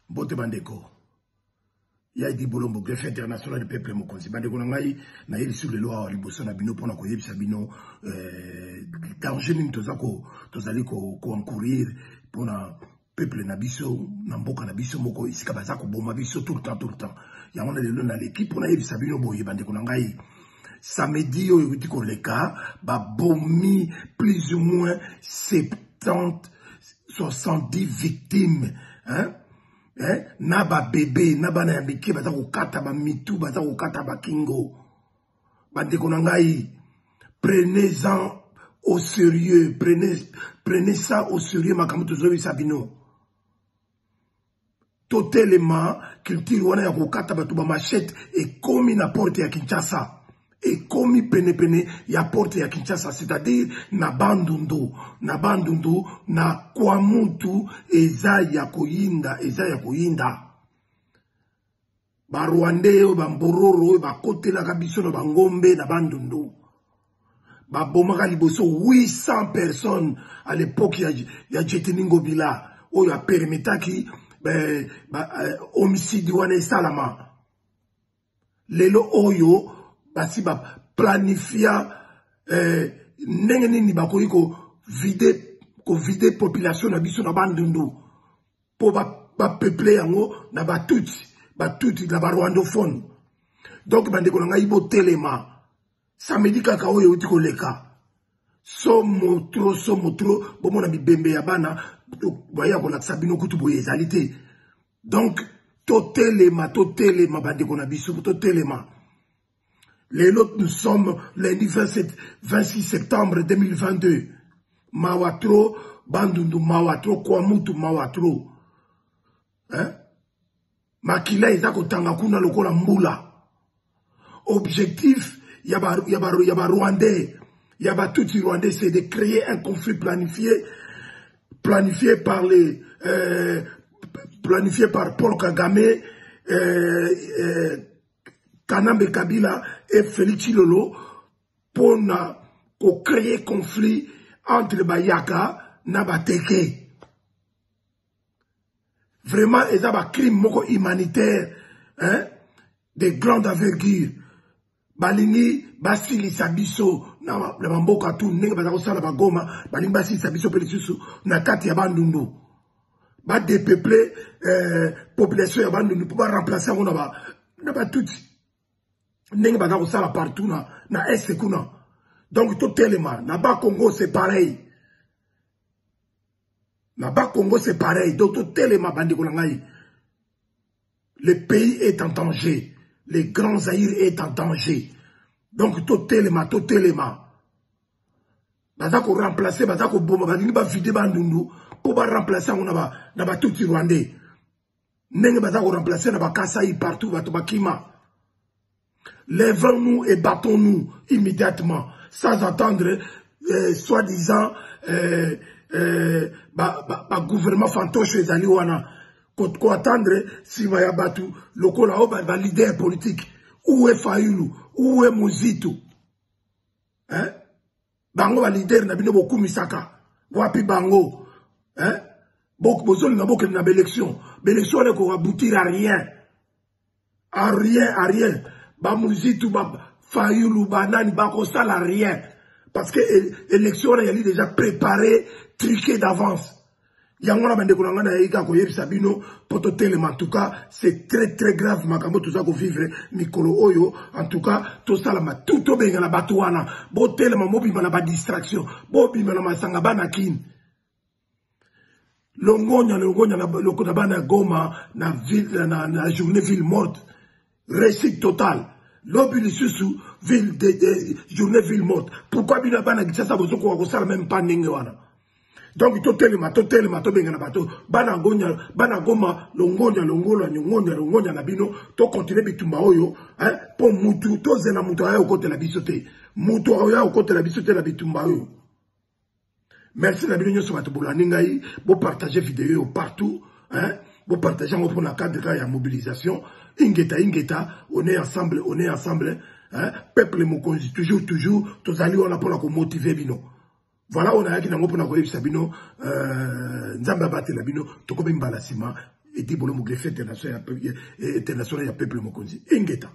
Mbote bandeko. Ya Edi Bolombo, greffe international du peuple mokonzi. Bandeko na ngai, naye lisusu lelo awa liboso na bino mpona koyebisa bino eh, danger nini toza ko tozali ko, ko encourir mpona peuple na biso na mboka na biso moko esika baza koboma biso tout le temps tout le temps. Yango na lelo naleki mpona yebisa bino boye bandeko na ngai samedi oyo euti koleka babomi plus ou moins 70 70 victimes hein? Eh? Na babebe na bana ya mike baza kokata bamitu baza kokata bakingo. Bandeko na ngai, prenez-en au sérieux, prenez, prenez ça au sérieux makambo tozoyebisa bino. Totelema, culture wana ya kokata bato ba machette ekomi na porte ya Kinshasa, ekomi penepene ya porte ya Kinshasa, c'est-à-dire na Bandundu, na Bandundu, na Kwamutu, eza ya koyinda, eza ya koyinda. Ba Rwandais oyo ba mbororo oyo bakotelaka biso na bangombe na Bandundu, babomaka liboso 800 personnes à l'époque ya Jeteni Ngobila oyo apermetaki homicide wana esalama. Lelo oyo basi ba planifia ndenge nini bakoki ko vider population na biso na Bandundu po ba peuple yango na batutsi, batutsi na ba rwandophone. Donc bandeko na ngai botelema, samedi kaka oyo euti koleka, somo trop, somo trop, bomona mibembe ya bana baya kolakisa bino kutu boye ezali te. Donc totelema, totelema bandeko na biso, totelema. Lelo nous sommes lundi 26 septembre 2022. Mawa trop, Bandundu mawa trop, Kwamutu mawa trop. Hein? Makila eza kotanga kuna lokola mbula. Objectif ya ba, ya ba, ya ba Rwandais, ya ba Tutsi Rwandais, c'est de créer un conflit planifié, planifié par les, planifié par Paul Kagame, Kanambe Kabila et Félix Tshilolo pour na ko créer conflit entre Bayaka na Bateke. Vraiment, eza ba crime moko humanitaire, hein, de grande envergure. Balingi basilisa biso na na mboka tu ndenge baza kosala ba Goma, balingi basilisa biso pe lisusu na kati ya Bandundu. Ba dépeupler population ya Bandundu pour ba remplacer yango na ba Tutsi. Ndenge baza kosala partout na est kuna. Donc totelema na ba Congo c'est pareil. Na ba Congo c'est pareil. Donc totelema bandeko na ngai. Le pays est en danger. Le Grand Zaïre est en danger. Donc totelema, totelema. Baza ko remplacer, baza ko boma, balingi ba vider Bandundu pour ba remplacer yango na ba Tutsi Rwandais. Ndenge baza ko remplacer na ba Kasai partout bato bakima. Lèvons-nous et battons-nous immédiatement, sans attendre soi-disant ba gouvernement fantoche ezali wana. Ko attendre sima ya batu lokola oyo ba leader politique. Où est Fayulu? Où est Muzito? Hein? Bango ba leader na bino bokumisaka. Wapi bango? Hein? Bok bozolinga bokende na élection. Élection wana ko aboutir à rien. À rien, à rien. Ba Muzito, ba Fayulu, ba nani, ba kosala rien. Parce que élection wana yali déjà préparée, truquée d'avance. Yango na bandeko na ngai na yeka koyebisa bino po totelema. En tout cas, c'est très très grave makambo toza ko vivre mikolo oyo. En tout cas, tosalama tout tobenga na bato wana. Botelema, mobima na ba distraction, bobima na masanga bana kin. Longonya, longonya na, loko na bana Goma na ville, na, na journée ville morte. Réussite totale. Lobi lisusu ville de, de, journée ville morte. Pourquoi bino bana Kinshasa bozokoka kosala même pas ndenge wana? Donc totelema, totelema, tobenga na bato bana gonya, bana Goma, longonya, longola, nyongonya, longonya na bino, to continuer bitumba oyo, hein, po mutu tozela mutu aya okotela biso te. Mutu aya okotela biso te na bitumba oyo. Merci na bino nyonso bato bolandi ngai, bo partager vidéo partout, hein, bo partager yango pour na cadre ya mobilisation. Ingeta, ingeta, on est ensemble, on est ensemble, hein, peuple mokonzi toujours, toujours, tozali wana pour la ko motiver bino. Voilà, on a yaki nango pona koyebisa bino, Nzambe abatela bino, tokomi mbala sima. Edi Bolombo, greffier international ya peuple mokonzi. Ingeta.